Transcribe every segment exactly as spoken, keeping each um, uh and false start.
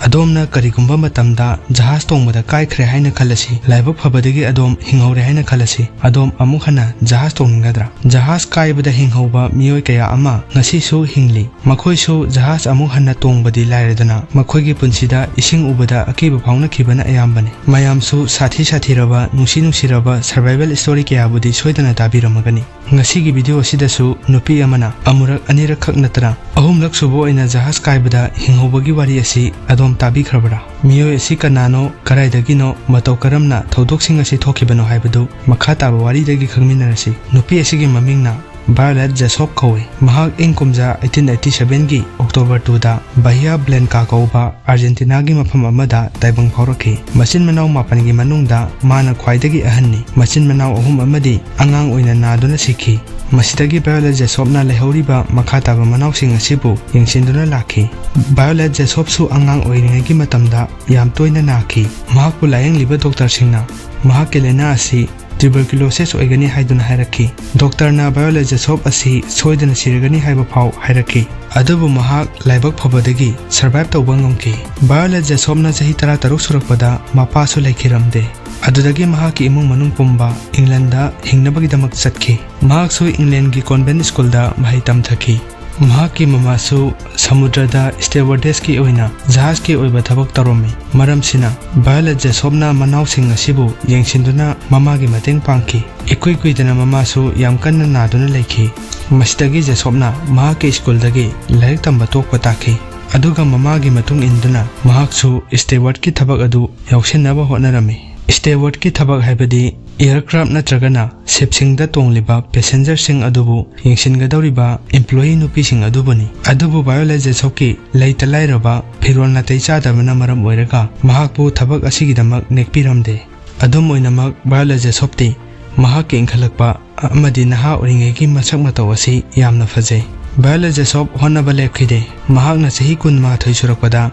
ꯑꯗꯣꯝꯅ ꯀꯔꯤꯒꯨꯝꯕ ꯃꯇꯝꯗ ꯖꯍꯥꯖ ꯇꯣꯡꯕꯗ ꯀꯥꯏꯈ꯭ꯔꯦ ꯍꯥꯏꯅ ꯈꯜꯂꯁꯤ, ꯂꯥꯏꯕꯛ ꯐꯕꯗꯒꯤ ꯑꯗꯣꯝ ꯍꯤꯡꯍꯧꯔꯦ ꯍꯥꯏꯅ ꯈꯜꯂꯁꯤ, ꯑꯗꯣꯝ ꯑꯃꯨꯛ ꯍꯟꯅ ꯖꯍꯥꯖ ꯇꯣꯡꯅꯤꯡꯒꯗ꯭ꯔꯥ? ꯖꯍꯥꯖ ꯀꯥꯏꯕꯗ ꯍꯤꯡꯍꯧꯕ ꯃꯤꯑꯣꯏ ꯀꯌꯥ ꯑꯃ ꯉꯁꯤꯁꯨ ꯍꯤꯡꯂꯤ꯫ ꯃꯈꯣꯏꯁꯨ ꯖꯍꯥꯖ ꯑꯃꯨꯛ ꯍꯟꯅ ꯇꯣꯡꯕꯗꯤ ꯂꯥꯏꯔꯗꯅ, ꯃꯈꯣꯏꯒꯤ ꯄꯨꯟꯁꯤꯗ ꯏꯁꯤꯡ ꯎꯕꯗ ꯑꯀꯤꯕ ꯐꯥꯎꯅꯈꯤꯕꯅ ꯑꯌꯥꯝꯕꯅꯤ꯫ ꯃꯌꯥꯝꯁꯨ ꯁꯥꯊꯤ ꯁꯥꯊꯤꯔꯕ, ꯅꯨꯡꯁꯤ ꯅꯨꯡꯁꯤꯔꯕ survival story ꯀꯌꯥꯕꯨꯗꯤ ꯁꯣꯏꯗꯅ ꯇꯥꯕꯤꯔꯝꯃꯒꯅꯤ꯫ ꯉꯁꯤꯒꯤ video ꯑꯁꯤꯗꯁꯨ ꯅꯨꯄꯤ ꯑꯃꯅ ꯑꯃꯨꯔꯛ ꯑꯅꯤꯔꯛ ꯈꯛ ꯅꯠꯇꯅ ꯑꯍꯨꯝꯂꯛ ꯁꯨꯕ ꯑꯣꯏꯅ ꯖꯍꯥꯖ ꯀꯥꯏꯕꯗ ꯍꯤꯡꯍꯧꯕꯒꯤ ꯋꯥꯔꯤ ꯑꯁꯤ ꯑꯗꯣꯝ ꯇꯥꯕꯤꯈ꯭ꯔꯕꯔꯥ? ꯃꯤꯑꯣꯏ ꯑꯁꯤ ꯀꯅꯥꯅꯣ, ꯀꯗꯥꯏꯗꯒꯤꯅꯣ, ꯃꯇꯧ ꯀꯔꯝꯅ ꯊꯧꯗꯣꯛꯁꯤꯡ ꯑꯁꯤ ꯊꯣꯛꯈꯤꯕꯅꯣ ꯍꯥꯏꯕꯗꯨ ꯃꯈꯥ ꯇꯥꯕ ꯋꯥꯔꯤꯗꯒꯤ ꯈꯪꯃꯤꯟꯅꯔꯁꯤ꯫ ꯅꯨꯄꯤ ꯑꯁꯤꯒꯤ ꯃꯃꯤꯡꯅ Violet Jessop ꯀꯧꯏ꯫ ꯃꯍꯥꯛ ꯏꯪ ꯀꯨꯝꯖꯥ eighteen eighty seven ꯒꯤ October two ꯗ Bahía Blanca ꯀꯧꯕ ꯑꯥꯔꯖꯦꯟꯇꯤꯅꯥꯒꯤ ꯃꯐꯝ ꯑꯃꯗ ꯇꯥꯏꯕꯪ ꯐꯥꯎꯔꯛꯈꯤ꯫ ꯃꯆꯤꯟ ꯃꯅꯥꯎ ꯃꯥꯄꯟꯒꯤ ꯃꯅꯨꯡꯗ ꯃꯥꯅ ꯈ꯭ꯋꯥꯏꯗꯒꯤ ꯑꯍꯟꯅꯤ꯫ ꯃꯆꯤꯟ ꯃꯅꯥꯎ ꯑꯍꯨꯝ ꯑꯃꯗꯤ ꯑꯉꯥꯡ ꯑꯣꯏꯅ ꯅꯥꯗꯨꯅ ꯁꯤꯈꯤ꯫ ꯃꯁꯤꯗꯒꯤ Violet Jessop ꯅ ꯂꯩꯍꯧꯔꯤꯕ ꯃꯈꯥ ꯇꯥꯕ ꯃꯅꯥꯎꯁꯤꯡ ꯑꯁꯤꯕꯨ ꯌꯦꯡꯁꯤꯟꯗꯨꯅ ꯂꯥꯛꯈꯤ꯫ Violet Jessop ꯁꯨ ꯑꯉꯥꯡ ꯑꯣꯏꯔꯤꯉꯩꯒꯤ ꯃꯇꯝꯗ ꯌꯥꯝ ꯇꯣꯏꯅ ꯅꯥꯈꯤ꯫ ꯃꯍꯥꯛꯄꯨ ꯂꯥꯌꯦꯡꯂꯤꯕ ꯗꯣꯛꯇꯔꯁꯤꯡꯅ ꯃꯍꯥꯛꯀꯤ ꯂꯥꯏꯅꯥ ꯑꯁꯤ tuberculosis ꯑꯣꯏꯒꯅꯤ ꯍꯥꯏꯗꯨꯅ ꯍꯥꯏꯔꯛꯈꯤ꯫ ꯗꯣꯛꯇꯔꯅ Violet Jessop ꯑꯁꯤ ꯁꯣꯏꯗꯅ ꯁꯤꯔꯒꯅꯤ ꯍꯥꯏꯕ ꯐꯥꯎ ꯍꯥꯏꯔꯛꯈꯤ꯫ ꯑꯗꯨꯕꯨ ꯃꯍꯥꯛ ꯂꯥꯏꯕꯛ ꯐꯕꯗꯒꯤ survive ꯇꯧꯕ ꯉꯝꯈꯤ꯫ Violet Jessop ꯅ ꯆꯍꯤ ꯇꯔꯥꯇꯔꯨꯛ ꯁꯨꯔꯛꯄꯗ ꯃꯄꯥꯁꯨ ꯂꯩꯈꯤꯔꯝꯗꯦ꯫ ꯑꯗꯨꯗꯒꯤ ꯃꯍꯥꯛꯀꯤ ꯏꯃꯨꯡ ꯃꯅꯨꯡ ꯄꯨꯝꯕ ꯏꯪꯂꯦꯟꯗ ꯍꯤꯡꯅꯕꯒꯤꯗꯃꯛ ꯆꯠꯈꯤ꯫ ꯃꯍꯥꯛꯁꯨ ꯏꯪꯂꯦꯟꯒꯤ convent school ꯗ ꯃꯍꯩ ꯇꯝꯊꯈꯤ꯫ ꯃꯍꯥꯛꯀꯤ ꯃꯃꯥꯁꯨ ꯁꯃꯨꯗ꯭ꯔꯗ stewardess ꯀꯤ ꯑꯣꯏꯅ ꯖꯍꯥꯖꯀꯤ ꯑꯣꯏꯕ ꯊꯕꯛ ꯇꯧꯔꯝꯃꯤ꯫ ꯃꯔꯝꯁꯤꯅ Violet Jessop ꯅ ꯃꯅꯥꯎꯁꯤꯡ ꯑꯁꯤꯕꯨ ꯌꯦꯡꯁꯤꯟꯗꯨꯅ ꯃꯃꯥꯒꯤ ꯃꯇꯦꯡ ꯄꯥꯡꯈꯤ꯫ ꯏꯀꯨꯏ ꯀꯨꯏꯗꯅ ꯃꯃꯥꯁꯨ ꯌꯥꯝ ꯀꯟꯅ ꯅꯥꯗꯨꯅ ꯂꯩꯈꯤ꯫ ꯃꯁꯤꯗꯒꯤ Jessop ꯅ ꯃꯍꯥꯛꯀꯤ school ꯗꯒꯤ ꯂꯥꯏꯔꯤꯛ ꯇꯝꯕ ꯇꯣꯛꯄ ꯇꯥꯈꯤ꯫ ꯑꯗꯨꯒ ꯃꯃꯥꯒꯤ ꯃꯇꯨꯡ ꯏꯟꯗꯨꯅ ꯃꯍꯥꯛꯁꯨ steward ꯀꯤ ꯊꯕꯛ ꯑꯗꯨ ꯌꯥꯎꯁꯤꯟꯅꯕ ꯍꯣꯠꯅꯔꯝꯃꯤ꯫ Steward ꯀꯤ ꯊꯕꯛ ꯍꯥꯏꯕꯗꯤ aircraft ꯅꯠꯇ꯭ꯔꯒꯅ ship ꯁꯤꯡꯗ ꯇꯣꯡꯂꯤꯕ passenger ꯁꯤꯡ ꯑꯗꯨꯕꯨ ꯌꯦꯡꯁꯤꯟꯒꯗꯧꯔꯤꯕ employee ꯅꯨꯄꯤꯁꯤꯡ ꯑꯗꯨꯕꯨꯅꯤ꯫ ꯑꯗꯨꯕꯨ Violet Jessop ꯀꯤ ꯂꯩꯇ ꯂꯥꯏꯔꯕ, ꯐꯤꯔꯣꯜ ꯅꯥꯇꯩ ꯆꯥꯗꯕꯅ ꯃꯔꯝ ꯑꯣꯏꯔꯒ ꯃꯍꯥꯛꯄꯨ ꯊꯕꯛ ꯑꯁꯤꯒꯤꯗꯃꯛ ꯅꯦꯛꯄꯤꯔꯝꯗꯦ꯫ ꯑꯗꯨꯝ ꯑꯣꯏꯅꯃꯛ, Violet Jessop ꯇꯤ ꯃꯍꯥꯛꯀꯤ ꯏꯟꯈꯠꯂꯛꯄ ꯑꯃꯗꯤ ꯅꯍꯥ ꯑꯣꯏꯔꯤꯉꯩꯒꯤ ꯃꯁꯛ ꯃꯇꯧ ꯑꯁꯤ ꯌꯥꯝꯅ ꯐꯖꯩ꯫ Violet Jessop ꯍꯣꯠꯅꯕ ꯂꯦꯞꯈꯤꯗꯦ꯫ ꯃꯍꯥꯛꯅ ꯆꯍꯤ ꯀꯨꯟꯃꯥꯊꯣꯏ ꯁꯨꯔꯛꯄꯗ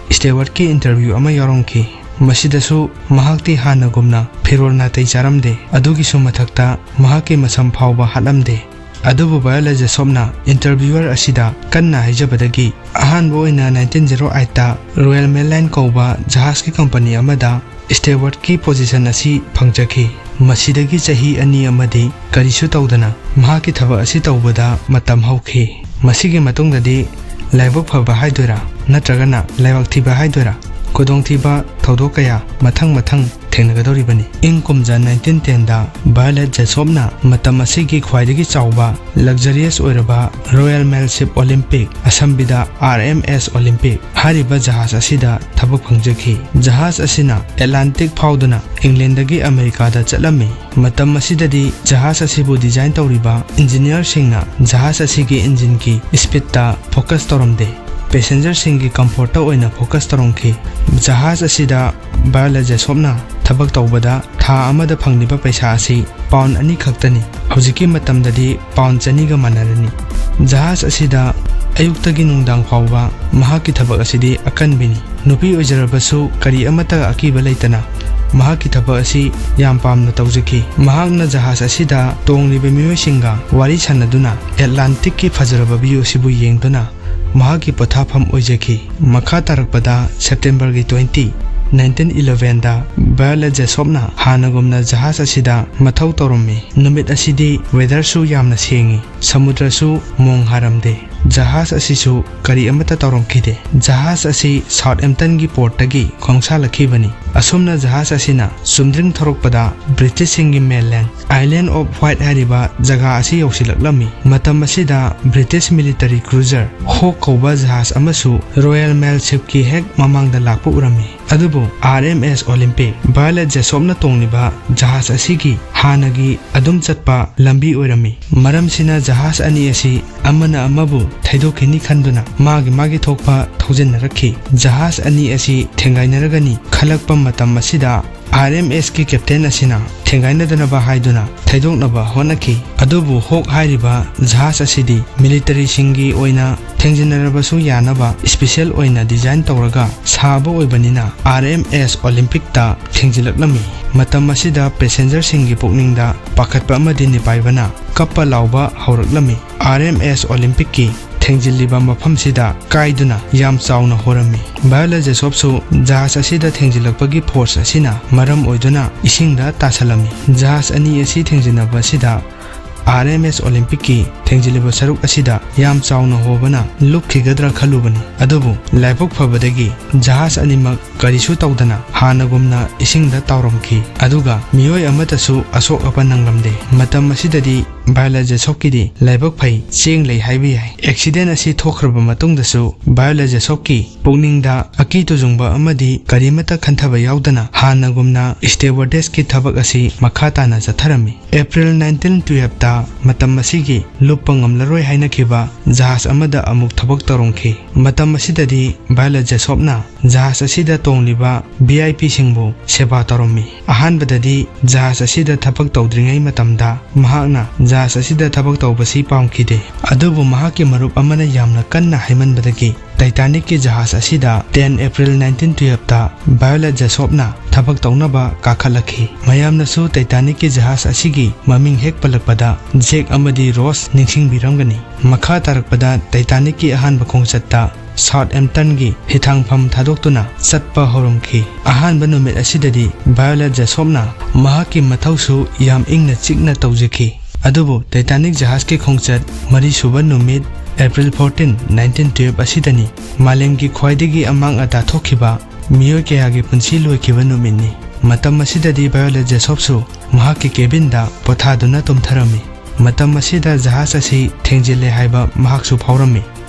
steward ꯀꯤ interview ꯑꯃ ꯌꯥꯎꯔꯝꯈꯤ꯫ ꯃꯁꯤꯗꯁꯨ ꯃꯍꯥꯛꯇꯤ ꯍꯥꯟꯅꯒꯨꯝꯅ ꯐꯤꯔꯣꯜ ꯅꯥꯇꯩ ꯆꯥꯔꯝꯗꯦ꯫ ꯑꯗꯨꯒꯤꯁꯨ ꯃꯊꯛꯇ ꯃꯍꯥꯛꯀꯤ ꯃꯁꯝ ꯐꯥꯎꯕ ꯍꯥꯠꯂꯝꯗꯦ꯫ ꯑꯗꯨꯕꯨ ꯕꯥꯌꯣꯂꯥ ꯖꯦꯁꯣꯞꯅ interviewer ꯑꯁꯤꯗ ꯀꯟꯅ ꯍꯥꯏꯖꯕꯗꯒꯤ ꯑꯍꯥꯟꯕ ꯑꯣꯏꯅ nineteen zero eight ꯇ Royal Mail Line ꯀꯧꯕ ꯖꯍꯥꯖꯀꯤ ꯀꯝꯄꯅꯤ ꯑꯃꯗ stewardꯀꯤ position ꯑꯁꯤ ꯐꯪꯖꯈꯤ꯫ ꯃꯁꯤꯗꯒꯤ ꯆꯍꯤ ꯑꯅꯤ ꯑꯃꯗꯤ ꯀꯔꯤꯁꯨ ꯇꯧꯗꯅ ꯃꯍꯥꯛꯀꯤ ꯊꯕꯛ ꯑꯁꯤ ꯇꯧꯕꯗ ꯃꯇꯝ ꯍꯧꯈꯤ꯫ ꯃꯁꯤꯒꯤ ꯃꯇꯨꯡꯗꯗꯤ ꯂꯥꯏꯕꯛ ꯐꯕ ꯍꯥꯏꯗꯣꯏꯔꯥ ꯅꯠꯇ꯭ꯔꯒꯅ ꯂꯥꯏꯕꯛ ꯊꯤꯕ ꯍꯥꯏꯗꯣꯏꯔꯥ, ꯈꯨꯗꯣꯡꯊꯤꯕ ꯊꯧꯗꯣꯛ ꯀꯌꯥ ꯃꯊꯪ ꯃꯊꯪ ꯊꯦꯡꯅꯒꯗꯧꯔꯤꯕꯅꯤ꯫ ꯏꯪ ꯀꯨꯝꯖꯥ nineteen ten ꯗ ꯕꯥꯌꯣꯂꯥ ꯖꯦꯁꯣꯞꯅ ꯃꯇꯝ ꯑꯁꯤꯒꯤ ꯈ꯭ꯋꯥꯏꯗꯒꯤ ꯆꯥꯎꯕ luxurious ꯑꯣꯏꯔꯕ Royal Mail Ship Olympic, ꯑꯁꯝꯕꯤꯗ R M S Olympic ꯍꯥꯏꯔꯤꯕ ꯖꯍꯥꯖ ꯑꯁꯤꯗ ꯊꯕꯛ ꯐꯪꯖꯈꯤ꯫ ꯖꯍꯥꯖ ꯑꯁꯤꯅ Atlantic ꯐꯥꯎꯗꯨꯅ ꯏꯪꯂꯦꯟꯗꯒꯤ ꯑꯃꯦꯔꯤꯀꯥꯗ ꯆꯠꯂꯝꯃꯤ꯫ ꯃꯇꯝ ꯑꯁꯤꯗꯗꯤ ꯖꯍꯥꯖ ꯑꯁꯤꯕꯨ design ꯇꯧꯔꯤꯕ engineerꯁꯤꯡꯅ ꯖꯍꯥꯖ ꯑꯁꯤꯒꯤ engineꯒꯤ speedꯇ focus ꯇꯧꯔꯝꯗꯦ꯫ Passengerꯁꯤꯡꯒꯤ comfortꯇ ꯑꯣꯏꯅ focus ꯇꯧꯔꯝꯈꯤ꯫ ꯖꯍꯥꯖ ꯑꯁꯤꯗ ꯕꯥꯌꯣꯂꯥ ꯖꯦꯁꯣꯞꯅ ꯊꯕꯛ ꯇꯧꯕꯗ ꯊꯥ ꯑꯃꯗ ꯐꯪꯂꯤꯕ ꯄꯩꯁꯥ ꯑꯁꯤ pound ꯑꯅꯤ ꯈꯛꯇꯅꯤ꯫ ꯍꯧꯖꯤꯛꯀꯤ ꯃꯇꯝꯗꯗꯤ pound ꯆꯅꯤꯒ ꯃꯥꯟꯅꯔꯅꯤ꯫ ꯖꯍꯥꯖ ꯑꯁꯤꯗ ꯑꯌꯨꯛꯇꯒꯤ ꯅꯨꯡꯗꯥꯡ ꯐꯥꯎꯕ ꯃꯍꯥꯛꯀꯤ ꯊꯕꯛ ꯑꯁꯤꯗꯤ ꯑꯀꯟꯕꯤꯅꯤ꯫ ꯅꯨꯄꯤ ꯑꯣꯏꯖꯔꯕꯁꯨ ꯀꯔꯤ ꯑꯃꯠꯇ ꯑꯀꯤꯕ ꯂꯩꯇꯅ ꯃꯍꯥꯛꯀꯤ ꯊꯕꯛ ꯑꯁꯤ ꯌꯥꯝ ꯄꯥꯝꯅ ꯇꯧꯖꯈꯤ꯫ ꯃꯍꯥꯛꯅ ꯖꯍꯥꯖ ꯑꯁꯤꯗ ꯇꯣꯡꯂꯤꯕ ꯃꯤꯑꯣꯏꯁꯤꯡꯒ ꯋꯥꯔꯤ ꯁꯥꯟꯅꯗꯨꯅ Atlanticꯀꯤ ꯐꯖꯔꯕ view ꯑꯁꯤꯕꯨ ꯌꯦꯡꯗꯨꯅ ꯃꯍꯥꯛꯀꯤ ꯄꯣꯊꯥꯐꯝ ꯑꯣꯏꯖꯈꯤ꯫ ꯃꯈꯥ ꯇꯥꯔꯛꯄꯗ Septemberꯒꯤ twenty, nineteen elevenꯗ ꯕꯥꯌꯣꯂꯥ ꯖꯦꯁꯣꯞꯅ ꯍꯥꯟꯅꯒꯨꯝꯅ ꯖꯍꯥꯖ ꯑꯁꯤꯗ ꯃꯊꯧ ꯇꯧꯔꯝꯃꯤ꯫ ꯅꯨꯃꯤꯠ ꯑꯁꯤꯗꯤ weatherꯁꯨ ꯌꯥꯝꯅ ꯁꯦꯡꯉꯤ, ꯁꯃꯨꯗ꯭ꯔꯁꯨ ꯃꯣꯡ ꯍꯥꯔꯝꯗꯦ꯫ ꯖꯍꯥꯖ ꯑꯁꯤꯁꯨ ꯀꯔꯤ ꯑꯃꯠꯇ ꯇꯧꯔꯝꯈꯤꯗꯦ꯫ ꯖꯍꯥꯖ ꯑꯁꯤ Southamptonꯒꯤ portꯇꯒꯤ ꯈꯣꯡꯁꯥꯜꯂꯛꯈꯤꯕꯅꯤ꯫ ꯑꯁꯨꯝꯅ ꯖꯍꯥꯖ ꯑꯁꯤꯅ ꯆꯨꯝꯗ꯭ꯔꯤꯡ ꯊꯧꯔꯛꯄꯗ Britishꯁꯤꯡꯒꯤ mainland Island of Wight ꯍꯥꯏꯔꯤꯕ ꯖꯒꯥ ꯑꯁꯤ ꯌꯧꯁꯤꯜꯂꯛꯂꯝꯃꯤ꯫ ꯃꯇꯝ ꯑꯁꯤꯗ British military cruiser Hawke ꯀꯧꯕ ꯖꯍꯥꯖ ꯑꯃꯁꯨ Royal Mail Shipꯀꯤ ꯍꯦꯛ ꯃꯃꯥꯡꯗ ꯂꯥꯛꯄ ꯎꯔꯝꯃꯤ꯫ ꯑꯗꯨꯕꯨ R M S Olympic, ꯕꯥꯌꯣꯂꯥ ꯖꯦꯁꯣꯞꯅ ꯇꯣꯡꯂꯤꯕ ꯖꯍꯥꯖ ꯑꯁꯤꯒꯤ ꯍꯥꯟꯅꯒꯤ ꯑꯗꯨꯝ ꯆꯠꯄ ꯂꯝꯕꯤ ꯑꯣꯏꯔꯝꯃꯤ꯫ ꯃꯔꯝꯁꯤꯅ ꯖꯍꯥꯖ ꯑꯅꯤ ꯑꯁꯤ ꯑꯃꯅ ꯑꯃꯕꯨ ꯊꯩꯗꯣꯛꯈꯤꯅꯤ ꯈꯟꯗꯨꯅ ꯃꯥꯒꯤ ꯃꯥꯒꯤ ꯊꯣꯛꯄ ꯊꯧꯖꯤꯟꯅꯔꯛꯈꯤ꯫ ꯖꯍꯥꯖ ꯑꯅꯤ ꯑꯁꯤ ꯊꯦꯡꯒꯥꯏꯅꯔꯒꯅꯤ ꯈꯜꯂꯛꯄ ꯃꯇꯝ ꯑꯁꯤꯗ R M Sꯀꯤ captain ꯑꯁꯤꯅ ꯊꯦꯡꯒꯥꯏꯅꯗꯅꯕ ꯍꯥꯏꯗꯨꯅ ꯊꯩꯗꯣꯛꯅꯕ ꯍꯣꯠꯅꯈꯤ꯫ ꯑꯗꯨꯕꯨ ꯍꯣꯛ ꯍꯥꯏꯔꯤꯕ ꯖꯍꯥꯖ ꯑꯁꯤꯗꯤ ꯃꯤꯂꯤꯇꯔꯤꯁꯤꯡꯒꯤ ꯑꯣꯏꯅ ꯊꯦꯡꯖꯤꯟꯅꯔꯕꯁꯨ ꯌꯥꯅꯕ ꯏꯁꯄꯤꯁꯦꯜ ꯑꯣꯏꯅ ꯗꯤꯖꯥꯏꯟ ꯇꯧꯔꯒ ꯁꯥꯕ ꯑꯣꯏꯕꯅꯤꯅ ꯑꯥꯔ ꯑꯦꯝ ꯑꯦꯁ ꯑꯣꯂꯤꯝꯄꯤꯛꯇ ꯊꯦꯡꯖꯤꯜꯂꯛꯂꯝꯃꯤ꯫ ꯃꯇꯝ ꯑꯁꯤꯗ ꯄꯦꯁꯦꯟꯖꯔꯁꯤꯡꯒꯤ ꯄꯨꯛꯅꯤꯡꯗ ꯄꯥꯈꯠꯄ ꯑꯃꯗꯤ ꯅꯤꯄꯥꯏꯕꯅ ꯀꯞꯄ ꯂꯥꯎꯕ ꯍꯧꯔꯛꯂꯝꯃꯤ꯫ ꯑꯥꯔ ꯑꯦꯝ ꯑꯦꯁ ꯑꯣꯂꯤꯝꯄꯤꯛꯀꯤ ꯊꯦꯡꯖꯤꯜꯂꯤꯕ ꯃꯐꯝꯁꯤꯗ ꯀꯥꯏꯗꯨꯅ ꯌꯥꯝ ꯆꯥꯎꯅ ꯍꯣꯔꯝꯃꯤ꯫ ꯚꯥꯏꯑꯣꯂꯥ ꯖꯦꯁꯣꯞꯁꯨ ꯖꯍꯥꯖ ꯑꯁꯤꯗ ꯊꯦꯡꯖꯤꯜꯂꯛꯄꯒꯤ ꯐꯣꯔꯁ ꯑꯁꯤꯅ ꯃꯔꯝ ꯑꯣꯏꯗꯨꯅ ꯏꯁꯤꯡꯗ ꯇꯥꯁꯜꯂꯝꯃꯤ꯫ ꯖꯍꯥꯖ ꯑꯅꯤ ꯑꯁꯤ ꯊꯦꯡꯖꯤꯟꯅꯕ ꯑꯁꯤꯗ ꯑꯥꯔ ꯑꯦꯝ ꯑꯦꯁ ꯑꯣꯂꯤꯝꯄꯤꯛꯀꯤ ꯊꯦꯡꯖꯤꯜꯂꯤꯕ ꯁꯔꯨꯛ ꯑꯁꯤꯗ ꯌꯥꯝ ꯆꯥꯎꯅ ꯍꯣꯕꯅ ꯂꯨꯞꯈꯤꯒꯗ꯭ꯔꯥ ꯈꯜꯂꯨꯕꯅꯤ꯫ ꯑꯗꯨꯕꯨ ꯂꯥꯏꯕꯛ ꯐꯕꯗꯒꯤ ꯖꯍꯥꯖ ꯑꯅꯤꯃꯛ ꯀꯔꯤꯁꯨ ꯇꯧꯗꯅ ꯍꯥꯟꯅꯒꯨꯝꯅ ꯏꯁꯤꯡꯗ ꯇꯥꯎꯔꯝꯈꯤ꯫ ꯑꯗꯨꯒ ꯃꯤꯑꯣꯏ ꯑꯃꯠꯇꯁꯨ ꯑꯁꯣꯛ ꯑꯄꯟ ꯅꯪꯂꯝꯗꯦ꯫ ꯃꯇꯝ ꯑꯁꯤꯗꯗꯤ ꯚꯥꯏꯑꯣꯂꯥ ꯖꯦꯁꯣꯞꯀꯤꯗꯤ ꯂꯥꯏꯕꯛ ꯐꯩ, ꯆꯦꯡ ꯂꯩ ꯍꯥꯏꯕ ꯌꯥꯏ꯫ ꯑꯦꯛꯁꯤꯗꯦꯟ ꯑꯁꯤ ꯊꯣꯛꯈ꯭ꯔꯕ ꯃꯇꯨꯡꯗꯁꯨ ꯚꯥꯏꯑꯣꯂꯥ ꯖꯦꯁꯣꯞꯀꯤ ꯄꯨꯛꯅꯤꯡꯗ ꯑꯀꯤ ꯇꯨꯖꯨꯡꯕ ꯑꯃꯗꯤ ꯀꯔꯤꯃꯠꯇ ꯈꯟꯊꯕ ꯌꯥꯎꯗꯅ ꯍꯥꯟꯅꯒꯨꯝꯅ ꯁ꯭ꯇꯦꯋꯥꯔꯗꯦꯁꯀꯤ ꯊꯕꯛ ꯑꯁꯤ ꯃꯈꯥ ꯇꯥꯅ ꯆꯠꯊꯔꯝꯃꯤ꯫ ꯑꯦꯄ꯭ꯔꯤꯜ ꯅꯥꯏꯟꯇꯤꯟ ꯇꯨꯌꯦꯜꯞꯇ ꯃꯇꯝ ꯑꯁꯤꯒꯤ ꯂꯨꯞꯄ ꯉꯝꯂꯔꯣꯏ ꯍꯥꯏꯅꯈꯤꯕ ꯖꯍꯥꯖ ꯑꯃꯗ ꯑꯃꯨꯛ ꯊꯕꯛ ꯇꯧꯔꯝꯈꯤ꯫ ꯃꯇꯝ ꯑꯁꯤꯗꯗꯤ ꯚꯥꯏꯑꯣꯂꯥ ꯖꯦꯁꯣꯞꯅ ꯖꯍꯥꯖ ꯑꯁꯤꯗ ꯇꯣꯡꯂꯤꯕ ꯚꯤ ꯑꯥꯏ ꯄꯤꯁꯤꯡꯕꯨ ꯁꯦꯕꯥ ꯇꯧꯔꯝꯃꯤ꯫ ꯑꯍꯥꯟꯕꯗꯗꯤ ꯖꯍꯥꯖ ꯑꯁꯤꯗ ꯊꯕꯛ ꯇꯧꯗ꯭ꯔꯤꯉꯩ ꯃꯇꯝꯗ ꯃꯍꯥꯛꯅ ꯖꯍꯥꯖ ꯑꯁꯤꯗ ꯊꯕꯛ ꯇꯧꯕꯁꯤ ꯄꯥꯝꯈꯤꯗꯦ꯫ ꯑꯗꯨꯕꯨ ꯃꯍꯥꯛꯀꯤ ꯃꯔꯨꯞ ꯑꯃꯅ ꯌꯥꯝꯅ ꯀꯟꯅ ꯍꯥꯏꯃꯟꯕꯗꯒꯤ ꯇꯥꯏꯇꯥꯅꯤꯛꯀꯤ ꯖꯍꯥꯖ ꯑꯁꯤꯗ ꯇꯦꯟ ꯑꯦꯄ꯭ꯔꯤꯜ ꯅꯥꯏꯟꯇꯤꯟ ꯇꯨꯌꯦꯜꯞꯇ ꯚꯥꯏꯑꯣꯂꯥ ꯖꯦꯁꯣꯞꯅ ꯊꯕꯛ ꯇꯧꯅꯕ ꯀꯥꯈꯠꯂꯛꯈꯤ꯫ ꯃꯌꯥꯝꯅꯁꯨ ꯇꯥꯏꯇꯥꯅꯤꯛꯀꯤ ꯖꯍꯥꯖ ꯑꯁꯤꯒꯤ ꯃꯃꯤꯡ ꯍꯦꯛ ꯄꯜꯂꯛꯄꯗ ꯖꯦꯛ ꯑꯃꯗꯤ ꯔꯣꯁ ꯅꯤꯡꯁꯤꯡꯕꯤꯔꯝꯒꯅꯤ꯫ ꯃꯈꯥ ꯇꯥꯔꯛꯄꯗ ꯇꯥꯏꯇꯥꯅꯤꯛꯀꯤ ꯑꯍꯥꯟꯕ ꯈꯣꯡꯆꯠꯇ ꯁꯥꯎꯠ ꯑꯦꯝꯇꯟꯒꯤ ꯍꯤꯊꯥꯡꯐꯝ ꯊꯥꯗꯣꯛꯇꯨꯅ ꯆꯠꯄ ꯍꯧꯔꯝꯈꯤ꯫ ꯑꯍꯥꯟꯕ ꯅꯨꯃꯤꯠ ꯑꯁꯤꯗꯗꯤ ꯚꯥꯏꯑꯣꯂꯥ ꯖꯦꯁꯣꯞꯅ ꯃꯍꯥꯛꯀꯤ ꯃꯊꯧꯁꯨ ꯌꯥꯝ ꯏꯪꯅ ꯆꯤꯛꯅ ꯇꯧꯖꯈꯤ꯫ ꯑꯗꯨꯕꯨ ꯇꯥꯏꯇꯥꯅꯤꯛ ꯖꯍꯥꯖꯀꯤ ꯈꯣꯡꯆꯠ ꯃꯔꯤꯁꯨꯕ ꯅꯨꯃꯤꯠ, ꯑꯦꯄ꯭ꯔꯤꯜ ꯐꯣꯔꯇꯤꯟ, ꯅꯥꯏꯟꯇꯤꯟ ꯇꯨꯌꯦꯜꯞ ꯑꯁꯤꯗꯅꯤ ꯃꯥꯂꯦꯝꯒꯤ ꯈ꯭ꯋꯥꯏꯗꯒꯤ ꯑꯃꯥꯡ ꯑꯇꯥ ꯊꯣꯛꯈꯤꯕ ꯃꯤꯑꯣꯏ ꯀꯌꯥꯒꯤ ꯄꯨꯟꯁꯤ ꯂꯣꯏꯈꯤꯕ ꯅꯨꯃꯤꯠꯅꯤ꯫ ꯃꯇꯝ ꯑꯁꯤꯗꯗꯤ ꯚꯥꯏꯑꯣꯂꯥ ꯖꯦꯁꯣꯞꯁꯨ ꯃꯍꯥꯛꯀꯤ ꯀꯦꯕꯤꯟꯗ ꯄꯣꯊꯥꯗꯨꯅ ꯇꯨꯝꯊꯔꯝꯃꯤ꯫ ꯃꯇꯝ ꯑꯁꯤꯗ ꯖꯍꯥꯖ ꯑꯁꯤ ꯊꯦꯡꯖꯤꯜꯂꯦ ꯍꯥꯏꯕ ꯃꯍꯥꯛꯁꯨ ꯐꯥꯎꯔꯝꯃꯤ꯫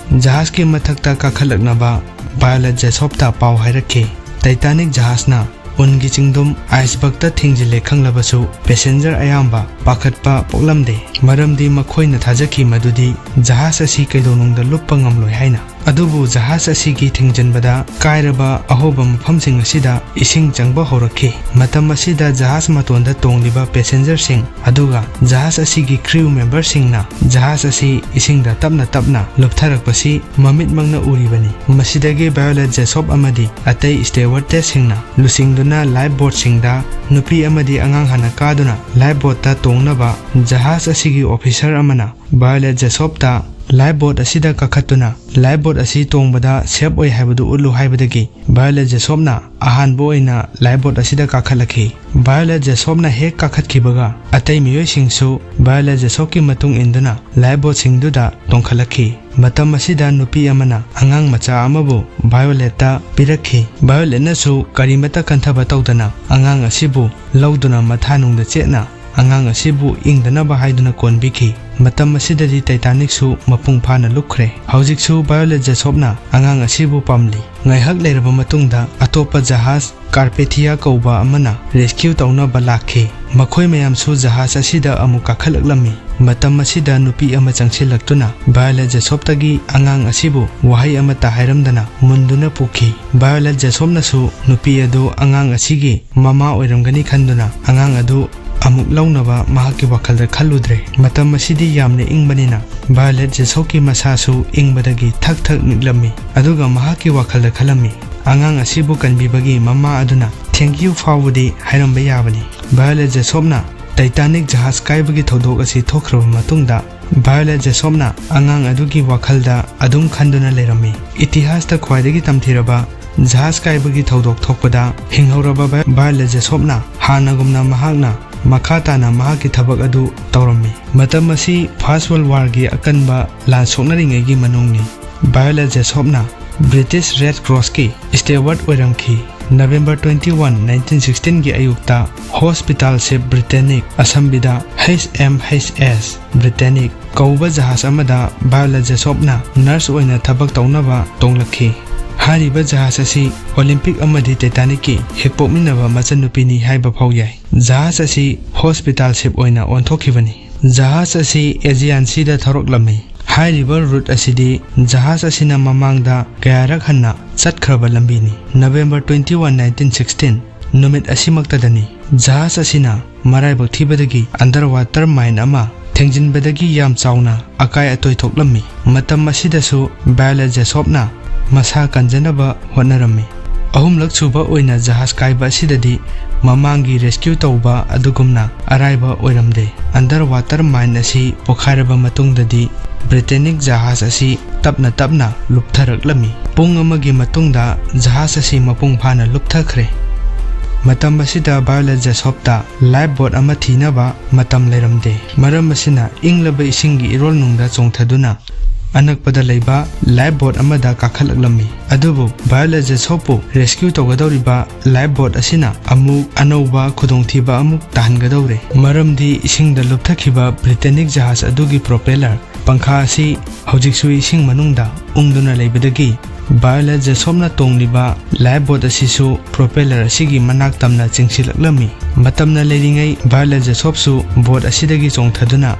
ꯖꯍꯥꯖꯀꯤ ꯃꯊꯛꯇ ꯀꯥꯈꯠꯂꯛꯅꯕ ꯚꯥꯏꯑꯣꯂꯥ ꯖꯦꯁꯣꯞꯇ ꯄꯥꯎ ꯍꯥꯏꯔꯛꯈꯤ꯫ ꯇꯥꯏꯇꯥꯅꯤꯛ ꯖꯍꯥꯖꯅ ꯎꯟꯒꯤ ꯆꯤꯡꯗꯨꯝ ꯑꯥꯏꯁꯕꯔꯒꯇ ꯊꯤꯡꯖꯤꯜꯂꯦ ꯈꯪꯂꯕꯁꯨ ꯄꯦꯁꯦꯟꯖꯔ ꯑꯌꯥꯝꯕ ꯄꯥꯈꯠꯄ ꯄꯣꯛꯂꯝꯗꯦ, ꯃꯔꯝꯗꯤ ꯃꯈꯣꯏꯅ ꯊꯥꯖꯈꯤ ꯃꯗꯨꯗꯤ ꯖꯍꯥꯖ ꯑꯁꯤ ꯀꯩꯗꯧꯅꯨꯡꯗ ꯂꯨꯞꯄ ꯉꯝꯂꯣꯏ ꯍꯥꯏꯅ꯫ ꯑꯗꯨꯕꯨ ꯖꯍꯥꯖ ꯑꯁꯤꯒꯤ ꯊꯤꯡꯖꯤꯟꯕꯗ ꯀꯥꯏꯔꯕ ꯑꯍꯣꯕ ꯃꯐꯝꯁꯤꯡ ꯑꯁꯤꯗ ꯏꯁꯤꯡ ꯆꯪꯕ ꯍꯧꯔꯛꯈꯤ꯫ ꯃꯇꯝ ꯑꯁꯤꯗ ꯖꯍꯥꯖ ꯃꯇꯣꯟꯗ ꯇꯣꯡꯂꯤꯕ ꯄꯦꯁꯦꯟꯖꯔꯁꯤꯡ ꯑꯗꯨꯒ ꯖꯍꯥꯖ ꯑꯁꯤꯒꯤ ꯀ꯭ꯔꯤꯎ ꯃꯦꯝꯕꯔꯁꯤꯡꯅ ꯖꯍꯥꯖ ꯑꯁꯤ ꯏꯁꯤꯡꯗ ꯇꯞꯅ ꯇꯞꯅ ꯂꯨꯞꯊꯔꯛꯄꯁꯤ ꯃꯃꯤꯠꯃꯛꯅ ꯎꯔꯤꯕꯅꯤ꯫ ꯃꯁꯤꯗꯒꯤ ꯚꯥꯏꯑꯣꯂꯦꯠ ꯖꯦꯁꯣꯞ ꯑꯃꯗꯤ ꯑꯇꯩ ꯁ꯭ꯇꯦꯋꯥꯔꯗꯦꯁꯁꯤꯡꯅ ꯂꯨꯆꯤꯡꯗꯨꯅ ꯂꯥꯏꯐ ꯕꯣꯠꯁꯤꯡꯗ ꯅꯨꯄꯤ ꯑꯃꯗꯤ ꯑꯉꯥꯡ ꯍꯥꯟꯅ ꯀꯥꯗꯨꯅ ꯂꯥꯏꯐ ꯕꯣꯠꯇ ꯇꯣꯡꯅꯕ ꯖꯍꯥꯖ ꯑꯁꯤꯒꯤ ꯑꯣꯐꯤꯁꯔ ꯑꯃꯅ ꯚꯥꯏꯑꯣꯂꯦꯠ ꯖꯦꯁꯣꯞꯇ ꯂꯥꯏꯐ ꯕꯣꯠ ꯑꯁꯤꯗ ꯀꯥꯈꯠꯇꯨꯅ ꯂꯥꯏꯐ ꯕꯣꯠ ꯑꯁꯤ ꯇꯣꯡꯕꯗ ꯁꯦꯐ ꯑꯣꯏ ꯍꯥꯏꯕꯗꯨ ꯎꯠꯂꯨ ꯍꯥꯏꯕꯗꯒꯤ ꯚꯥꯏꯑꯣꯂꯦꯠ ꯖꯦꯁꯣꯞꯅ ꯑꯍꯥꯟꯕ ꯑꯣꯏꯅ ꯂꯥꯏꯐ ꯕꯣꯠ ꯑꯁꯤꯗ ꯀꯥꯈꯠꯂꯛꯈꯤ꯫ ꯚꯥꯏꯑꯣꯂꯦꯠ ꯖꯦꯁꯣꯞꯅ ꯍꯦꯛ ꯀꯥꯈꯠꯈꯤꯕꯒ ꯑꯇꯩ ꯃꯤꯑꯣꯏꯁꯤꯡꯁꯨ ꯚꯥꯏꯑꯣꯂꯦꯠ ꯖꯦꯁꯣꯞꯀꯤ ꯃꯇꯨꯡ ꯏꯟꯗꯨꯅ ꯂꯥꯏꯐ ꯕꯣꯠꯁꯤꯡꯗꯨꯗ ꯇꯣꯡꯈꯠꯂꯛꯈꯤ꯫ ꯃꯇꯝ ꯑꯁꯤꯗ ꯅꯨꯄꯤ ꯑꯃꯅ ꯑꯉꯥꯡ ꯃꯆꯥ ꯑꯃꯕꯨ ꯚꯥꯏꯑꯣꯂꯦꯠꯇ ꯄꯤꯔꯛꯈꯤ꯫ ꯚꯥꯏꯑꯣꯂꯦꯠꯅꯁꯨ ꯀꯔꯤꯃꯠꯇ ꯈꯟꯊꯕ ꯇꯧꯗꯅ ꯑꯉꯥꯡ ꯑꯁꯤꯕꯨ ꯂꯧꯗꯨꯅ ꯃꯊꯥꯅꯨꯡꯗ ꯆꯦꯠꯅ ꯑꯉꯥꯡ ꯑꯁꯤꯕꯨ ꯏꯪꯗꯅꯕ ꯍꯥꯏꯗꯨꯅ ꯀꯣꯟꯕꯤꯈꯤ꯫ ꯃꯇꯝ ꯑꯁꯤꯗꯗꯤ ꯇꯥꯏꯇꯥꯅꯤꯛꯁꯨ ꯃꯄꯨꯡ ꯐꯥꯅ ꯂꯨꯞꯈ꯭ꯔꯦ꯫ ꯍꯧꯖꯤꯛꯁꯨ ꯚꯥꯏꯑꯣꯂꯦꯠ ꯖꯦꯁꯣꯞꯅ ꯑꯉꯥꯡ ꯑꯁꯤꯕꯨ ꯄꯥꯝꯂꯤ꯫ ꯉꯥꯏꯍꯥꯛ ꯂꯩꯔꯕ ꯃꯇꯨꯡꯗ ꯑꯇꯣꯞꯄ ꯖꯍꯥꯖ ꯀꯥꯔꯄꯦꯊꯤꯌꯥ ꯀꯧꯕ ꯑꯃꯅ ꯔꯦꯁꯀ꯭ꯌꯨ ꯇꯧꯅꯕ ꯂꯥꯛꯈꯤ꯫ ꯃꯈꯣꯏ ꯃꯌꯥꯝꯁꯨ ꯖꯍꯥꯖ ꯑꯁꯤꯗ ꯑꯃꯨꯛ ꯀꯥꯈꯠꯂꯛꯂꯝꯃꯤ꯫ ꯃꯇꯝ ꯑꯁꯤꯗ ꯅꯨꯄꯤ ꯑꯃ ꯆꯪꯁꯤꯜꯂꯛꯇꯨꯅ ꯚꯥꯏꯑꯣꯂꯦꯠ ꯖꯦꯁꯣꯞꯇꯒꯤ ꯑꯉꯥꯡ ꯑꯁꯤꯕꯨ ꯋꯥꯍꯩ ꯑꯃꯠꯇ ꯍꯥꯏꯔꯝꯗꯅ ꯃꯨꯟꯗꯨꯅ ꯄꯨꯈꯤ꯫ ꯚꯥꯏꯑꯣꯂꯦꯠ ꯖꯦꯁꯣꯞꯅꯁꯨ ꯅꯨꯄꯤ ꯑꯗꯨ ꯑꯉꯥꯡ ꯑꯁꯤꯒꯤ ꯃꯃꯥ ꯑꯣꯏꯔꯝꯒꯅꯤ ꯈꯟꯗꯨꯅ ꯑꯉꯥꯡ ꯑꯗꯨ ꯑꯃꯨꯛ ꯂꯧꯅꯕ ꯃꯍꯥꯛꯀꯤ ꯋꯥꯈꯜꯗ ꯈꯜꯂꯨꯗ꯭ꯔꯦ꯫ ꯃꯇꯝ ꯑꯁꯤꯗꯤ ꯌꯥꯝꯅ ꯏꯪꯕꯅꯤꯅ ꯚꯥꯏꯑꯣꯂꯦꯠ ꯖꯦꯁꯣꯞꯀꯤ ꯃꯁꯥꯁꯨ ꯏꯪꯕꯗꯒꯤ ꯊꯛ ꯊꯛ ꯅꯤꯛꯂꯝꯃꯤ꯫ ꯑꯗꯨꯒ ꯃꯍꯥꯛꯀꯤ ꯋꯥꯈꯜꯗ ꯈꯜꯂꯝꯃꯤ, "ꯑꯉꯥꯡ ꯑꯁꯤꯕꯨ ꯀꯟꯕꯤꯕꯒꯤ ꯃꯃꯥ ꯑꯗꯨꯅ thank you ꯐꯥꯎꯕꯗꯤ ꯍꯥꯏꯔꯝꯕ ꯌꯥꯕꯅꯤ"꯫ ꯚꯥꯏꯑꯣꯂꯦꯠ ꯖꯦꯁꯣꯞꯅ ꯇꯥꯏꯇꯥꯅꯤꯛ ꯖꯍꯥꯖ ꯀꯥꯏꯕꯒꯤ ꯊꯧꯗꯣꯛ ꯑꯁꯤ ꯊꯣꯛꯈ꯭ꯔꯕ ꯃꯇꯨꯡꯗ ꯚꯥꯏꯑꯣꯂꯦꯠ ꯖꯦꯁꯣꯞꯅ ꯑꯉꯥꯡ ꯑꯗꯨꯒꯤ ꯋꯥꯈꯜꯗ ꯑꯗꯨꯝ ꯈꯟꯗꯨꯅ ꯂꯩꯔꯝꯃꯤ꯫ ꯏꯇꯤꯍꯥꯁꯇ ꯈ꯭ꯋꯥꯏꯗꯒꯤ ꯇꯝꯊꯤꯔꯕ ꯖꯍꯥꯖ ꯀꯥꯏꯕꯒꯤ ꯊꯧꯗꯣꯛ ꯊꯣꯛꯄꯗ ꯍꯤꯡꯍꯧꯔꯕ ꯚꯥꯏ-, ꯚꯥꯏꯑꯣꯂꯦꯠ ꯖꯦꯁꯣꯞꯅ ꯍꯥꯟꯅꯒꯨꯝꯅ ꯃꯍꯥꯛꯅ ꯃꯈꯥ ꯇꯥꯅ ꯃꯍꯥꯛꯀꯤ ꯊꯕꯛ ꯑꯗꯨ ꯇꯧꯔꯝꯃꯤ꯫ ꯃꯇꯝ ꯑꯁꯤ ꯐꯥꯔꯁ ꯋꯥꯔꯜ ꯋꯥꯔꯒꯤ ꯑꯀꯟꯕ ꯂꯥꯟ ꯁꯣꯛꯅꯔꯤꯉꯩꯒꯤ ꯃꯅꯨꯡꯅꯤ꯫ ꯚꯥꯏꯑꯣꯂꯦꯠ ꯖꯦꯁꯣꯞꯅ ꯕ꯭ꯔꯤꯇꯤꯁ ꯔꯦꯗ ꯀ꯭ꯔꯣꯁꯀꯤ ꯁ꯭ꯇꯦꯋꯥꯔꯗ ꯑꯣꯏꯔꯝꯈꯤ꯫ November twenty one, nineteen sixteen ꯒꯤ ꯑꯌꯨꯛꯇ ꯍꯣꯁꯄꯤꯇꯥꯜ ꯁꯦꯞ ꯕ꯭ꯔꯤꯇꯦꯅꯤꯛ, ꯑꯁꯝꯕꯤꯗ H M H S Britannic ꯀꯧꯕ ꯖꯍꯥꯖ ꯑꯃꯗ ꯚꯥꯏꯑꯣꯂꯦꯠ ꯖꯦꯁꯣꯞꯅ ꯅꯔꯁ ꯑꯣꯏꯅ ꯊꯕꯛ ꯇꯧꯅꯕ ꯇꯣꯡꯂꯛꯈꯤ꯫ ꯍꯥꯏꯔꯤꯕ ꯖꯍꯥꯖ ꯑꯁꯤ ꯑꯣꯂꯤꯝꯄꯤꯛ ꯑꯃꯗꯤ ꯇꯥꯏꯇꯥꯅꯤꯛꯀꯤ ꯍꯦꯛ ꯄꯣꯛꯃꯤꯟꯅꯕ ꯃꯆꯟꯅꯨꯄꯤꯅꯤ ꯍꯥꯏꯕ ꯐꯥꯎ ꯌꯥꯏ꯫ ꯖꯍꯥꯖ ꯑꯁꯤ ꯍꯣꯁꯄꯤꯇꯥꯜ ꯁꯤꯞ ꯑꯣꯏꯅ ꯑꯣꯟꯊꯣꯛꯈꯤꯕꯅꯤ꯫ ꯖꯍꯥꯖ ꯑꯁꯤ ꯑꯦꯖꯤꯌꯥꯟ ꯁꯤꯗ ꯊꯧꯔꯛꯂꯝꯃꯤ꯫ ꯍꯥꯏꯔꯤꯕ ꯔꯨꯠ ꯑꯁꯤꯗꯤ ꯖꯍꯥꯖ ꯑꯁꯤꯅ ꯃꯃꯥꯡꯗ ꯀꯌꯥꯔꯛ ꯍꯟꯅ ꯆꯠꯈ꯭ꯔꯕ ꯂꯝꯕꯤꯅꯤ꯫ November twenty one, nineteen sixteen ꯅꯨꯃꯤꯠ ꯑꯁꯤꯃꯛꯇꯗꯅꯤ ꯖꯍꯥꯖ ꯑꯁꯤꯅ ꯃꯔꯥꯏꯕꯛ ꯊꯤꯕꯗꯒꯤ underwater mine ꯑꯃ ꯊꯦꯡꯖꯤꯟꯕꯗꯒꯤ ꯌꯥꯝ ꯆꯥꯎꯅ ꯑꯀꯥꯏ ꯑꯇꯣꯏ ꯊꯣꯛꯂꯝꯃꯤ꯫ ꯃꯇꯝ ꯑꯁꯤꯗꯁꯨ ꯚꯥꯏꯑꯣꯂꯦꯠ ꯖꯦꯁꯣꯞꯅ ꯃꯁꯥ ꯀꯟꯖꯅꯕ ꯍꯣꯠꯅꯔꯝꯃꯤ꯫ ꯑꯍꯨꯝꯂꯛ ꯁꯨꯕ ꯑꯣꯏꯅ ꯖꯍꯥꯖ ꯀꯥꯏꯕ ꯑꯁꯤꯗꯗꯤ ꯃꯃꯥꯡꯒꯤ ꯔꯦꯁꯀ꯭ꯌꯨ ꯇꯧꯕ ꯑꯗꯨꯒꯨꯝꯅ ꯑꯔꯥꯏꯕ ꯑꯣꯏꯔꯝꯗꯦ꯫ Underwater mine ꯑꯁꯤ ꯄꯣꯈꯥꯏꯔꯕ ꯃꯇꯨꯡꯗꯗꯤ ꯕ꯭ꯔꯤꯇꯦꯅꯤꯛ ꯖꯍꯥꯖ ꯑꯁꯤ ꯇꯞꯅ ꯇꯞꯅ ꯂꯨꯞꯊꯔꯛꯂꯝꯃꯤ꯫ ꯄꯨꯡ ꯑꯃꯒꯤ ꯃꯇꯨꯡꯗ ꯖꯍꯥꯖ ꯑꯁꯤ ꯃꯄꯨꯡ ꯐꯥꯅ ꯂꯨꯞꯊꯈ꯭ꯔꯦ꯫ ꯃꯇꯝ ꯑꯁꯤꯗ ꯚꯥꯏꯑꯣꯂꯦꯠ ꯖꯦꯁꯣꯞꯇ ꯂꯥꯏꯐ ꯕꯣꯠ ꯑꯃ ꯊꯤꯅꯕ ꯃꯇꯝ ꯂꯩꯔꯝꯗꯦ꯫ ꯃꯔꯝ ꯑꯁꯤꯅ ꯏꯪꯂꯕ ꯏꯁꯤꯡꯒꯤ ꯏꯔꯣꯜꯅꯨꯡꯗ ꯆꯣꯡꯊꯗꯨꯅ ꯑꯅꯛꯄꯗ ꯂꯩꯕ ꯂꯥꯏꯐ ꯕꯣꯠ ꯑꯃꯗ ꯀꯥꯈꯠꯂꯛꯂꯝꯃꯤ꯫ ꯑꯗꯨꯕꯨ ꯚꯥꯏꯑꯣꯂꯦꯠ ꯖꯦꯁꯣꯞꯄꯨ ꯔꯦꯁꯀ꯭ꯌꯨ ꯇꯧꯒꯗꯧꯔꯤꯕ ꯂꯥꯏꯐ ꯕꯣꯠ ꯑꯁꯤꯅ ꯑꯃꯨꯛ ꯑꯅꯧꯕ ꯈꯨꯗꯣꯡꯊꯤꯕ ꯑꯃꯨꯛ ꯇꯥꯍꯟꯒꯗꯧꯔꯦ꯫ ꯃꯔꯝꯗꯤ ꯏꯁꯤꯡꯗ ꯂꯨꯞꯊꯈꯤꯕ ꯕ꯭ꯔꯤꯇꯦꯅꯤꯛ ꯖꯍꯥꯖ ꯑꯗꯨꯒꯤ ꯄ꯭ꯔꯣꯄꯦꯂꯔ ꯄꯪꯈꯥ ꯑꯁꯤ ꯍꯧꯖꯤꯛꯁꯨ ꯏꯁꯤꯡ ꯃꯅꯨꯡꯗ ꯎꯪꯗꯨꯅ ꯂꯩꯕꯗꯒꯤ ꯚꯥꯏꯑꯣꯂꯦꯠ ꯖꯦꯁꯣꯞꯅ ꯇꯣꯡꯂꯤꯕ ꯂꯥꯏꯐ ꯕꯣꯠ ꯑꯁꯤꯁꯨ ꯄ꯭ꯔꯣꯄꯦꯂꯔ ꯑꯁꯤꯒꯤ ꯃꯅꯥꯛ ꯇꯝꯅ ꯆꯤꯡꯁꯤꯜꯂꯛꯂꯝꯃꯤ꯫ ꯃꯇꯝꯅ ꯂꯩꯔꯤꯉꯩ ꯚꯥꯏꯑꯣꯂꯦꯠ ꯖꯦꯁꯣꯞꯁꯨ ꯕꯣꯠ ꯑꯁꯤꯗꯒꯤ ꯆꯣꯡꯊꯗꯨꯅ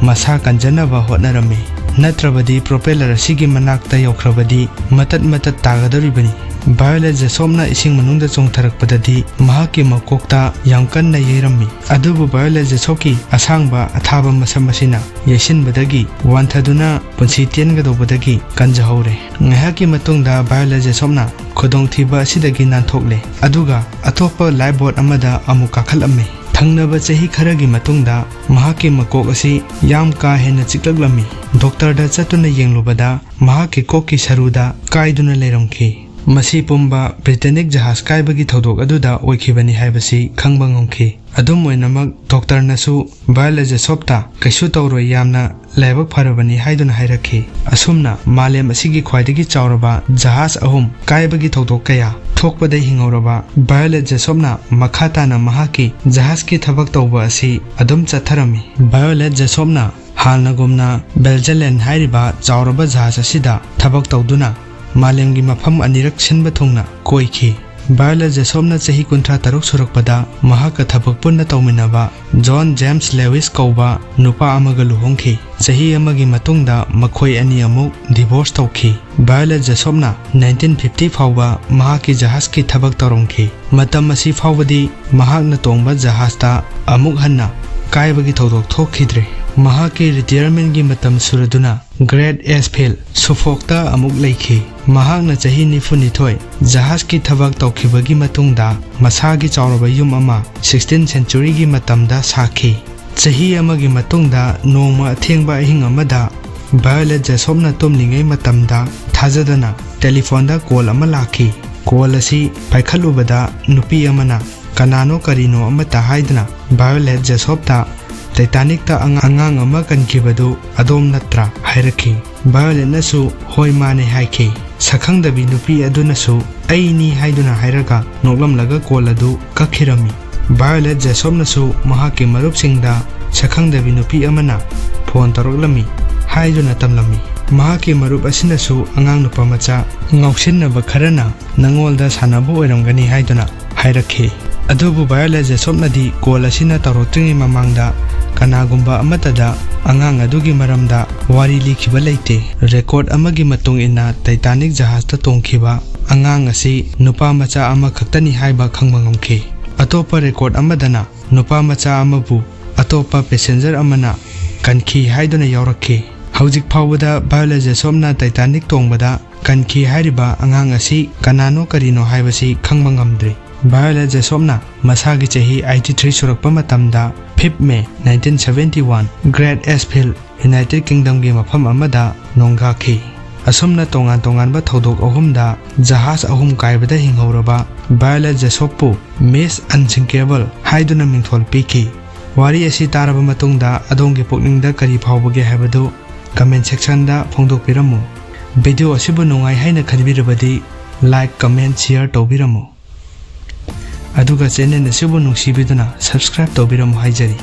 ꯃꯁꯥ ꯀꯟꯖꯅꯕ ꯍꯣꯠꯅꯔꯝꯃꯤ꯫ ꯅꯠꯇ꯭ꯔꯕꯗꯤ ꯄ꯭ꯔꯣꯄꯦꯂꯔ ꯑꯁꯤꯒꯤ ꯃꯅꯥꯛꯇ ꯌꯧꯈ꯭ꯔꯕꯗꯤ ꯃꯇꯠ ꯃꯇꯠ ꯇꯥꯒꯗꯧꯔꯤꯕꯅꯤ꯫ ꯚꯥꯏꯑꯣꯂꯦꯠ ꯖꯦꯁꯣꯞꯅ ꯏꯁꯤꯡ ꯃꯅꯨꯡꯗ ꯆꯣꯡꯊꯔꯛꯄꯗꯗꯤ ꯃꯍꯥꯛꯀꯤ ꯃꯀꯣꯛꯇ ꯌꯥꯝ ꯀꯟꯅ ꯌꯩꯔꯝꯃꯤ꯫ ꯑꯗꯨꯕꯨ ꯚꯥꯏꯑꯣꯂꯦꯠ ꯖꯦꯁꯣꯞꯀꯤ ꯑꯁꯥꯡꯕ ꯑꯊꯥꯕ ꯃꯁꯝ ꯑꯁꯤꯅ ꯌꯩꯁꯤꯟꯕꯗꯒꯤ ꯋꯥꯟꯊꯗꯨꯅ ꯄꯨꯟꯁꯤ ꯇꯦꯟꯒꯗꯧꯕꯗꯒꯤ ꯀꯟꯖꯍꯧꯔꯦ꯫ ꯉꯥꯏꯍꯥꯛꯀꯤ ꯃꯇꯨꯡꯗ ꯚꯥꯏꯑꯣꯂꯦꯠ ꯖꯦꯁꯣꯞꯅ ꯈꯨꯗꯣꯡꯊꯤꯕ ꯑꯁꯤꯗꯒꯤ ꯅꯥꯟꯊꯣꯛꯂꯦ, ꯑꯗꯨꯒ ꯑꯇꯣꯞꯄ ꯂꯥꯏꯐ ꯕꯣꯠ ꯑꯃꯗ ꯑꯃꯨꯛ ꯀꯥꯈꯠꯂꯝꯃꯤ꯫ ꯊꯪꯅꯕ ꯆꯍꯤ ꯈꯔꯒꯤ ꯃꯇꯨꯡꯗ ꯃꯍꯥꯛꯀꯤ ꯃꯀꯣꯛ ꯑꯁꯤ ꯌꯥꯝ ꯀꯥ ꯍꯦꯟꯅ ꯆꯤꯛꯂꯛꯂꯝꯃꯤ꯫ ꯗꯣꯛꯇꯔꯗ ꯆꯠꯇꯨꯅ ꯌꯦꯡꯂꯨꯕꯗ ꯃꯍꯥꯛꯀꯤ ꯀꯣꯛꯀꯤ ꯁꯔꯨꯗ ꯀꯥꯏꯗꯨꯅ ꯂꯩꯔꯝꯈꯤ꯫ ꯃꯁꯤ ꯄꯨꯝꯕ ꯕ꯭ꯔꯤꯇꯦꯅꯤꯛ ꯖꯍꯥꯖ ꯀꯥꯏꯕꯒꯤ ꯊꯧꯗꯣꯛ ꯑꯗꯨꯗ ꯑꯣꯏꯈꯤꯕꯅꯤ ꯍꯥꯏꯕꯁꯤ ꯈꯪꯕ ꯉꯝꯈꯤ꯫ ꯑꯗꯨꯝ ꯑꯣꯏꯅꯃꯛ, ꯗꯣꯛꯇꯔꯅꯁꯨ ꯚꯥꯏꯑꯣꯂꯦꯠ ꯖꯦꯁꯣꯞꯇ ꯀꯩꯁꯨ ꯇꯧꯔꯣꯏ, ꯌꯥꯝꯅ ꯂꯥꯏꯕꯛ ꯐꯔꯕꯅꯤ ꯍꯥꯏꯗꯨꯅ ꯍꯥꯏꯔꯛꯈꯤ꯫ ꯑꯁꯨꯝꯅ ꯃꯥꯂꯦꯝ ꯑꯁꯤꯒꯤ ꯈ꯭ꯋꯥꯏꯗꯒꯤ ꯆꯥꯎꯔꯕ ꯖꯍꯥꯖ ꯑꯍꯨꯝ ꯀꯥꯏꯕꯒꯤ ꯊꯧꯗꯣꯛ ꯀꯌꯥ ꯊꯣꯛꯄꯗ ꯍꯤꯡꯍꯧꯔꯕ ꯚꯥꯏꯑꯣꯂꯦꯠ ꯖꯦꯁꯣꯞꯅ ꯃꯈꯥ ꯇꯥꯅ ꯃꯍꯥꯛꯀꯤ ꯖꯍꯥꯖꯀꯤ ꯊꯕꯛ ꯇꯧꯕ ꯑꯁꯤ ꯑꯗꯨꯝ ꯆꯠꯊꯔꯝꯃꯤ꯫ ꯚꯥꯏꯑꯣꯂꯦꯠ ꯖꯦꯁꯣꯞꯅ ꯍꯥꯟꯅꯒꯨꯝꯅ ꯕꯦꯜꯖꯂꯦꯟ ꯍꯥꯏꯔꯤꯕ ꯆꯥꯎꯔꯕ ꯖꯍꯥꯖ ꯑꯁꯤꯗ ꯊꯕꯛ ꯇꯧꯗꯨꯅ ꯃꯥꯂꯦꯝꯒꯤ ꯃꯐꯝ ꯑꯅꯤꯔꯛ ꯁꯤꯟꯕ ꯊꯨꯡꯅ ꯀꯣꯏꯈꯤ꯫ ꯕꯥꯏꯑꯣꯂꯦꯠ ꯖꯦꯁꯣꯞꯅ ꯆꯍꯤ ꯀꯨꯟꯊ꯭ꯔꯥ ꯇꯔꯨꯛ ꯁꯨꯔꯛꯄꯗ ꯃꯍꯥꯛꯀ ꯊꯕꯛ ꯄꯨꯟꯅ ꯇꯧꯃꯤꯟꯅꯕ ꯖꯣꯟ ꯖꯦꯝꯁ ꯂꯦꯋꯤꯁ ꯀꯧꯕ ꯅꯨꯄꯥ ꯑꯃꯒ ꯂꯨꯍꯣꯡꯈꯤ꯫ ꯆꯍꯤ ꯑꯃꯒꯤ ꯃꯇꯨꯡꯗ ꯃꯈꯣꯏ ꯑꯅꯤ ꯑꯃꯨꯛ ꯗꯤꯚꯣꯔꯁ ꯇꯧꯈꯤ꯫ ꯕꯥꯏꯑꯣꯂꯦꯠ ꯖꯦꯁꯣꯞꯅ ꯅꯥꯏꯟꯇꯤꯟ ꯐꯤꯐꯇꯤ ꯐꯥꯎꯕ ꯃꯍꯥꯛꯀꯤ ꯖꯍꯥꯖꯀꯤ ꯊꯕꯛ ꯇꯧꯔꯝꯈꯤ꯫ ꯃꯇꯝ ꯑꯁꯤ ꯐꯥꯎꯕꯗꯤ ꯃꯍꯥꯛꯅ ꯇꯣꯡꯕ ꯖꯍꯥꯖꯇ ꯑꯃꯨꯛ ꯍꯟꯅ ꯀꯥꯏꯕꯒꯤ ꯊꯧꯗꯣꯛ ꯊꯣꯛꯈꯤꯗ꯭ꯔꯦ꯫ ꯃꯍꯥꯛꯀꯤ ꯔꯤꯇꯤꯌꯔꯃꯦꯟꯒꯤ ꯃꯇꯝ ꯁꯨꯔꯗꯨꯅ ꯒ꯭ꯔꯦꯠ ꯑꯦꯁꯐꯤꯜ, ꯁꯨꯐꯣꯛꯇ ꯑꯃꯨꯛ ꯂꯩꯈꯤ꯫ ꯃꯍꯥꯛꯅ ꯆꯍꯤ ꯅꯤꯐꯨꯅꯤꯊꯣꯏ ꯖꯍꯥꯖꯀꯤ ꯊꯕꯛ ꯇꯧꯈꯤꯕꯒꯤ ꯃꯇꯨꯡꯗ ꯃꯁꯥꯒꯤ ꯆꯥꯎꯔꯕ ꯌꯨꯝ ꯑꯃ ꯁꯤꯛꯁꯇꯤꯟ ꯁꯦꯟꯆꯨꯔꯤꯒꯤ ꯃꯇꯝꯗ ꯁꯥꯈꯤ꯫ ꯆꯍꯤ ꯑꯃꯒꯤ ꯃꯇꯨꯡꯗ ꯅꯣꯡꯃ ꯑꯊꯦꯡꯕ ꯑꯍꯤꯡ ꯑꯃꯗ ꯚꯥꯏꯑꯣꯂꯦꯠ ꯖꯦꯁꯣꯞꯅ ꯇꯨꯝꯂꯤꯉꯩ ꯃꯇꯝꯗ ꯊꯥꯖꯗꯅ ꯇꯦꯂꯤꯐꯣꯟꯗ ꯀꯣꯜ ꯑꯃ ꯂꯥꯛꯈꯤ꯫ ꯀꯣꯜ ꯑꯁꯤ ꯄꯥꯏꯈꯠꯂꯨꯕꯗ ꯅꯨꯄꯤ ꯑꯃꯅ ꯀꯅꯥꯅꯣ ꯀꯔꯤꯅꯣ ꯑꯃꯠꯇ ꯍꯥꯏꯗꯅ ꯚꯥꯏꯑꯣꯂꯦꯠ ꯖꯦꯁꯣꯞꯇ "ꯇꯥꯏꯇꯥꯅꯤꯛꯇ ꯑꯉꯥꯡ ꯑꯃ ꯀꯟꯈꯤꯕꯗꯨ ꯑꯗꯣꯝ ꯅꯠꯇ꯭ꯔꯥ?" ꯍꯥꯏꯔꯛꯈꯤ꯫ ꯚꯥꯏꯑꯣꯂꯦꯠꯅꯁꯨ "ꯍꯣꯏ, ꯃꯥꯅꯦ" ꯍꯥꯏꯈꯤ꯫ ꯁꯛꯈꯪꯗꯕꯤ ꯅꯨꯄꯤ ꯑꯗꯨꯅꯁꯨ "ꯑꯩꯅꯤ" ꯍꯥꯏꯗꯨꯅ ꯍꯥꯏꯔꯒ ꯅꯣꯛꯂꯝꯂꯒ ꯀꯣꯜ ꯑꯗꯨ ꯀꯛꯈꯤꯔꯝꯃꯤ꯫ ꯚꯥꯏꯑꯣꯂꯦꯠ ꯖꯦꯁꯣꯞꯅꯁꯨ ꯃꯍꯥꯛꯀꯤ ꯃꯔꯨꯞꯁꯤꯡꯗ ꯁꯛꯈꯪꯗꯕꯤ ꯅꯨꯄꯤ ꯑꯃꯅ ꯐꯣꯟ ꯇꯧꯔꯛꯂꯝꯃꯤ ꯍꯥꯏꯗꯨꯅ ꯇꯝꯂꯝꯃꯤ꯫ ꯃꯍꯥꯛꯀꯤ ꯃꯔꯨꯞ ꯑꯁꯤꯅꯁꯨ ꯑꯉꯥꯡ ꯅꯨꯄꯥ ꯃꯆꯥ ꯉꯥꯎꯁꯤꯟꯅꯕ ꯈꯔꯅ ꯅꯉꯣꯜꯗ ꯁꯥꯟꯅꯕ ꯑꯣꯏꯔꯝꯒꯅꯤ ꯍꯥꯏꯗꯨꯅ ꯍꯥꯏꯔꯛꯈꯤ꯫ ꯑꯗꯨꯕꯨ ꯚꯥꯏꯑꯣꯂꯦꯠ ꯖꯦꯁꯣꯞꯅꯗꯤ ꯀꯣꯜ ꯑꯁꯤꯅ ꯇꯧꯔꯛꯇ꯭ꯔꯤꯉꯩ ꯃꯃꯥꯡꯗ ꯀꯅꯥꯒꯨꯝꯕ ꯑꯃꯠꯇꯗ ꯑꯉꯥꯡ ꯑꯗꯨꯒꯤ ꯃꯔꯝꯗ ꯋꯥꯔꯤ ꯂꯤꯈꯤꯕ ꯂꯩꯇꯦ꯫ ꯔꯦꯀꯣꯔꯗ ꯑꯃꯒꯤ ꯃꯇꯨꯡ ꯏꯟꯅ ꯇꯥꯏꯇꯥꯅꯤꯛ ꯖꯍꯥꯖꯇ ꯇꯣꯡꯈꯤꯕ ꯑꯉꯥꯡ ꯑꯁꯤ ꯅꯨꯄꯥ ꯃꯆꯥ ꯑꯃꯈꯛꯇꯅꯤ ꯍꯥꯏꯕ ꯈꯪꯕ ꯉꯝꯈꯤ꯫ ꯑꯇꯣꯞꯄ ꯔꯦꯀꯣꯔꯗ ꯑꯃꯗꯅ ꯅꯨꯄꯥ ꯃꯆꯥ ꯑꯃꯕꯨ ꯑꯇꯣꯞꯄ ꯄꯦꯁꯦꯟꯖꯔ ꯑꯃꯅ ꯀꯟꯈꯤ ꯍꯥꯏꯗꯨꯅ ꯌꯥꯎꯔꯛꯈꯤ꯫ ꯍꯧꯖꯤꯛ ꯐꯥꯎꯕꯗ ꯚꯥꯏꯑꯣꯂꯦꯠ ꯖꯦꯁꯣꯞꯅ ꯇꯥꯏꯇꯥꯅꯤꯛ ꯇꯣꯡꯕꯗ ꯀꯟꯈꯤ ꯍꯥꯏꯔꯤꯕ ꯑꯉꯥꯡ ꯑꯁꯤ ꯀꯅꯥꯅꯣ ꯀꯔꯤꯅꯣ ꯍꯥꯏꯕꯁꯤ ꯈꯪꯕ ꯉꯝꯗ꯭ꯔꯤ꯫ ꯚꯥꯏꯑꯣꯂꯦꯠ ꯖꯦꯁꯣꯞꯅ ꯃꯁꯥꯒꯤ ꯆꯍꯤ ꯑꯩꯠꯇꯤ ꯊ꯭ꯔꯤ ꯁꯨꯔꯛꯄ ꯃꯇꯝꯗ fifth May nineteen seventy one Great Ashfield, united ꯀꯤꯡꯗꯝꯒꯤ ꯃꯐꯝ ꯑꯃꯗ ꯅꯣꯡꯒꯥꯈꯤ꯫ ꯑꯁꯨꯝꯅ ꯇꯣꯉꯥꯟ ꯇꯣꯉꯥꯟꯕ ꯊꯧꯗꯣꯛ ꯑꯍꯨꯝꯗ ꯖꯍꯥꯖ ꯑꯍꯨꯝ ꯀꯥꯏꯕꯗ ꯍꯤꯡꯍꯧꯔꯕ ꯚꯥꯏꯑꯣꯂꯦꯠ ꯖꯦꯁꯣꯞꯄꯨ ꯃꯤꯁ ꯑꯟꯁꯤꯡꯀꯦꯕꯜ ꯍꯥꯏꯗꯨꯅ ꯃꯤꯡꯊꯣꯜ ꯄꯤꯈꯤ꯫ ꯋꯥꯔꯤ ꯑꯁꯤ ꯇꯥꯔꯕ ꯃꯇꯨꯡꯗ ꯑꯗꯣꯝꯒꯤ ꯄꯨꯛꯅꯤꯡꯗ ꯀꯔꯤ ꯐꯥꯎꯕꯒꯦ ꯍꯥꯏꯕꯗꯨ ꯀꯃꯦꯟ ꯁꯦꯛꯁꯟꯗ ꯐꯣꯡꯗꯣꯛꯄꯤꯔꯝꯃꯨ꯫ ꯚꯤꯗꯤꯑꯣ ꯑꯁꯤꯕꯨ ꯅꯨꯡꯉꯥꯏ ꯍꯥꯏꯅ ꯈꯟꯕꯤꯔꯕꯗꯤ ꯂꯥꯏꯛ, ꯀꯃꯦꯟ, ꯁꯤꯌꯔ ꯇꯧꯕꯤꯔꯝꯃꯨ꯫ ꯑꯗꯨꯒ ꯆꯦꯅꯦꯜ ꯑꯁꯤꯕꯨ ꯅꯨꯡꯁꯤꯕꯤꯗꯨꯅ ꯁꯕꯁꯀ꯭ꯔꯥꯏꯕ ꯇꯧꯕꯤꯔꯝꯃꯨ ꯍꯥꯏꯖꯔꯤ꯫